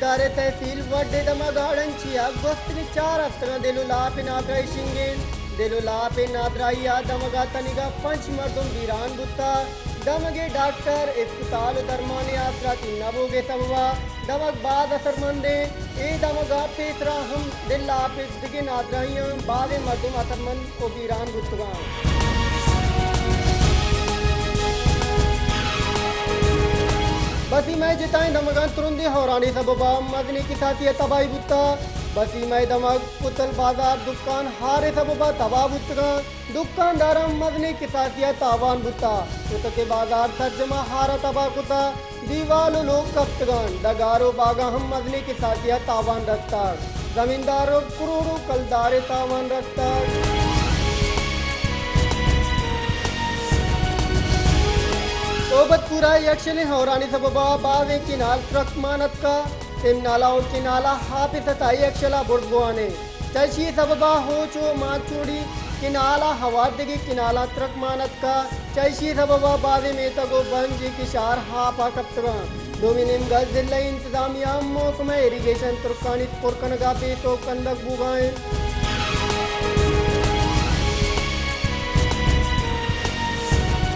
دار تحصیل وڈ ءِ دمگ آڑنچی ءَ گوستگیں چار ہفتگاں دل ءُ لاپ ءِ نادراہی شنگ انت۔ دل ءُ لاپ ءِ نادراہی ءَ دمگ ءَ تنیگا پنچ مردم بیران بوتگ۔ دمگ ءِ ڈاکٹر، اسپتال ءُ درمان ءِ آسراتی نہ بوگ ءِ سبب ءَ دمگ باز اثرمند انت۔ اے دمگ ءَ پیسرا ہم دل ءِ لاپ ءِ دگہ نادراہیاں بازیں مردم اثرمند ءُ بیران بوتگاں۔ بسیم ءِ جتائیں دمگاں ترندیں ہورانی سبب ءَ مزنیں کساسی ءِ تباہی بوتگ۔ بسیم ءِ دمگ کتل بازار دکان ہار ءِ سبب ءَ تباہ بوتگاں۔ دکانداراں مزنیں کساسی ءِ تاوان بوتگ۔ کتک ءِ بازار سرجم ءَ ہار ءَ تباہ کتگ۔ دیوال ءُ لوگ کپتگ انت، ڈگار ءُ باگاں ہم مزنیں کساسی ءِ تاوان رستگ۔ زمیندار ءَ کروڑ ءُ کلدار ءِ تاوان رستگ۔ صحبت پورا ءِ یکشلیں ہورانی سبب ءَ بازیں کنال ترک مان اتکگ۔ سم نالہ ءُ کنال ءِ آپ ءِ سطح یکشل ءَ برز بوان انت۔ چہ ایشی ءِ سبب ءَ ہوچ ءُ مانچوڑی کنال ءَ ہوار دگہ کنالاں ترک مان اتکگ۔ چہ ایشی ءِ سبب ءَ بازیں میتگ ءُ بنج ءِ کشار آپ ءَ کپتگ انت۔ دومی نیمگ ءَ ضلعی انتظامیہ ءُ محکمہ ایریگیشن ترکانی پر کنگ ءَ بے توک کندگ بوگ ءَ انت۔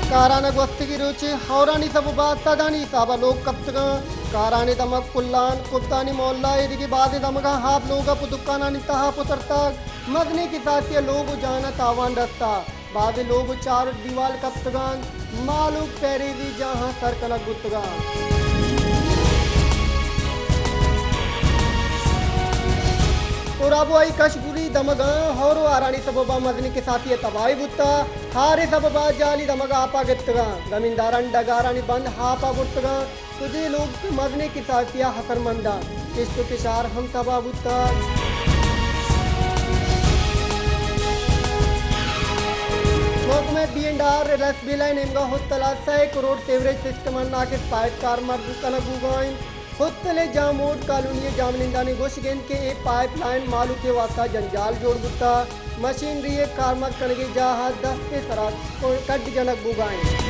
کاران ءَ گوستگیں روچ ءَ ہورانی سبب ءَ سدانی حساب ءَ لوگ کپتگ انت۔ کاران ءِ دمگ کلان، کپتانی محلہ ءُ دگہ بازیں دمگاں آپ لوگ ءَ پہ دکانانی تہا پترتگ۔ مزنیں کساسی ءَ لوگ ءُ جان ءَ تاوان رستگ۔ بازیں لوگ ءُ چار دیوال کپتگ انت۔ مہلوک پہریزی جاہاں سر کنگ بوتگ انت۔ سوراب ءُ آئی کشپوری دمگاں ہور ءُ ہارانی سبب ءَ مزنیں کساسی ءِ تباہی بوتگ۔ ہار ءِ سبب ءَ جہلی دمگ آپ ءَ گپتگ انت۔ زمینداراں ڈگارانی بند آپ ءَ برتگ انت۔ کجے لوگ مزنیں کساسی ءَ اثرمند انت۔ کشت ءُ کشار ہم تباہ بوتگ۔ محکمہ بی اینڈ آر ءِ ایل ایس بیلہ ءِ نیمگ ءَ ہتل ءَ سئے کروڑ سیوریج سسٹم ءِ ناقص پائپ کارمرز کنگ بوگ ءَ انت۔ ہتل ءِ جاموٹ کالونی ءِ جاہمنندانی گوشگ انت کہ اے پائپ لائن مہلوک ءِ واستہ جنجال جوڑ بوتگ۔ مشینری ءِ کارمرز کنگی جاہ ءَ دست ءِ سرا کڈ جنگ بوگ ءَ انت۔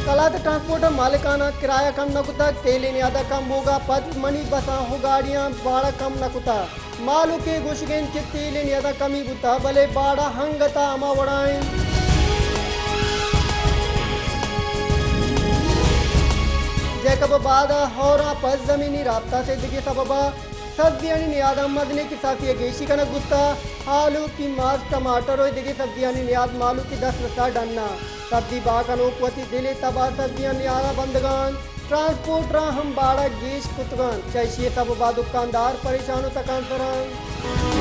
قلات ٹرانسپورٹ ءِ مالکاناں کرایہ کم نہ کتگ، تیل ءِ نیاد ءَ کم بوگ ءَ پد منی بساں ءُ گاڑیاں باڑہ کم نہ کتگ۔ مہلوک ءِ گوشگ انت کہ تیل ءِ نیاد ءَ کمی بوتگ، بلے باڑہ انگت ءَ ہما وڑا انت۔ جیکب آباد ءَ ہوراں پد زمینی رابطہ سدگی سبب ءَ سبزیانی نیاد ءَ مزنیں کساسی ءَ گیشی کنگ بوتگ۔ آلو، پیماز، ٹماٹر ءُ دگہ سبزیانی نیاد مہلوک ءِ دسترس ءَ ڈن انت۔ سبزی بہا کنوک وتی دل ءِ تب ءَ سبزیانی نیاد ءَ بندگ ءَ انت۔ ٹرانسپورٹراں ہم باڑہ گیش کتگ انت۔ چہ ایشی ءِ سبب ءَ دکاندار پریشان ءُ تکانسر انت۔